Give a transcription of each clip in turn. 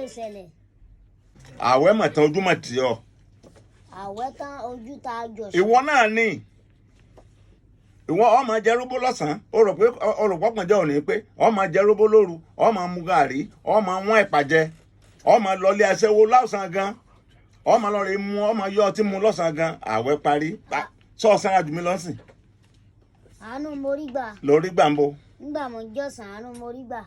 Ló ṣẹlẹ̀? Àwẹ̀ mọ̀ tán, ojú mọ̀ tì ọ́. Àwẹ̀ tán, ojú tá a jọ sí. Ìwọ náà ni ìwọ ọmọ jẹ róbó lọ́sàn-án, o rò pé o rò pọ́pọ̀njẹ́ ò ní pé ọmọ jẹ róbó lóru, ọmọ mu gàrí, ọmọ wọ́n ẹ̀pà jẹ, ọmọ lọlé aṣẹ́wó lọ́sàn-án gan, ọmọ lọ́ọ́ mu, ọmọ yọ ọtí mu lọ́sàn-án gan. Àwẹ̀ parí, sọ sanra jù mí lọ́sìn. Àánú mo rí gbà. Lórí gbàǹbo. Nígbà mo jọ̀sán, àánú mo rí gbà.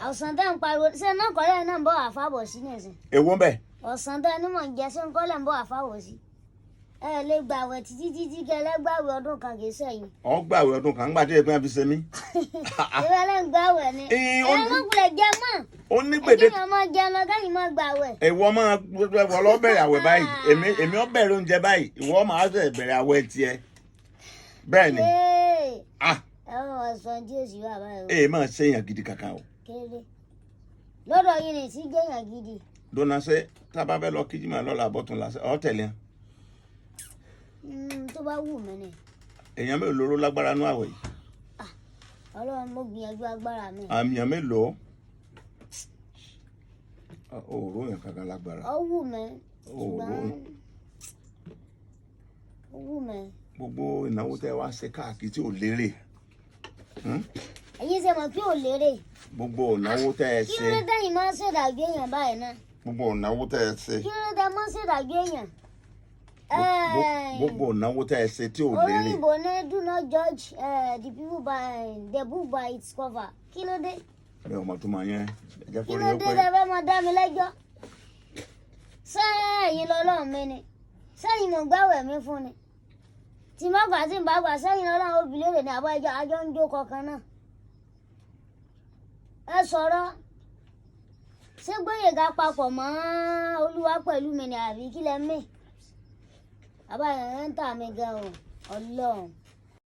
Ọ̀sán tẹ́ ń pariwo ṣé náà kọ́lẹ̀ náà ń bọ̀ àfàbọ̀ sí nìsín? Èwo ń bẹ̀? Ọ̀sán tẹ́ ní mò ń jẹ, ṣé ń kọ́lẹ̀ ń bọ̀ àfàbọ̀ sí? Ẹ lè gbàwẹ̀ títí títí kẹlẹ́ gbàwẹ̀ ọdún kan, kì í sẹ́yìn. Ọ gbàwẹ̀ ọdún kan ńgbà tí èèpẹ̀ fi ṣe mí. Ìwé lẹ́ ń gbàwẹ̀ ni. Ẹ, ẹ má kulẹ̀ jẹ mọ́. Ó ní ẹ kí gbèdéke. ni ọmọ jẹ lọ kẹ́yìn mọ́ gbàwẹ̀. Ìwọ máa wọ lọ bẹ̀rẹ̀ àwẹ̀ báyìí, èmi ó bẹ̀rẹ̀ oúnjẹ báyìí, ìwọ máa bẹ̀rẹ̀ àwẹ̀ tiẹ̀ bẹ́ẹ̀ ni. Yéè. Ah. Ẹ wọ́n sọ tí ó sì wà báyìí o. Èè máa ṣèyàn gidi kankan o. Kéré lọ́dọ̀ yìí ni tí jẹ́yàn gidi. Dọ́nà, ṣe tá a bá fẹ́ lọ kíjìmá lọ́la àbọ̀tún la ọ tẹ̀lé hàn? Tó bá wù mí ni. Èèyàn mélòó lóró lágbára nú àwẹ̀ yìí? Ọlọ́run, mo gbìyànjú agbára mi. Àmìyàn mélòó òòró yẹn kankan lágbára? Ó wù mí òòró ṣùgbọ́n ó wù mí. Gbogbo ìnáwó tẹ́ wá ṣe káàkiri tí ò lérè. Ẹ̀yin ṣe mọ̀ pé ò lérè. Gbogbo ìnáwó tẹ́ ẹ Kí ṣe. ló dé tẹ́yìn máa ń ṣèdàgbé èèyàn báyìí náà? Gbogbo ìnáwó tẹ́ ẹ ṣe. Kí ló dé máa ń ṣèdàgbé èèyàn? Gbogbo ìnáwó tẹ́ ẹ ṣe tí ò lérè. Olóyìnbó ní, "Do not judge the people by the book by its cover." Kí ló dé? Mi ò mọ̀ tó máa yẹn ẹ jẹ́ kó Kí rí ló ó dé pé. tẹ́ fẹ́ máa dá mi lẹ́jọ́? Sẹ́yìn lọ́lọ́run mi ni? Sẹ́yìn mo gbàwẹ̀ mi fún ni tí má gbà, tí n bá gbà, sẹ́yìn lọ́lọ́run ó bi léèrè ní àbá ẹjọ́ àjọ ń jó kankan náà? Ẹ sọ̀rọ̀, ṣé Gbóyèga papọ̀ mọ́ Olúwa pẹ̀lú mi ni, àbí kí lẹ mí? Bàbá yẹn ń tà mí gan o, Ọlọ́run.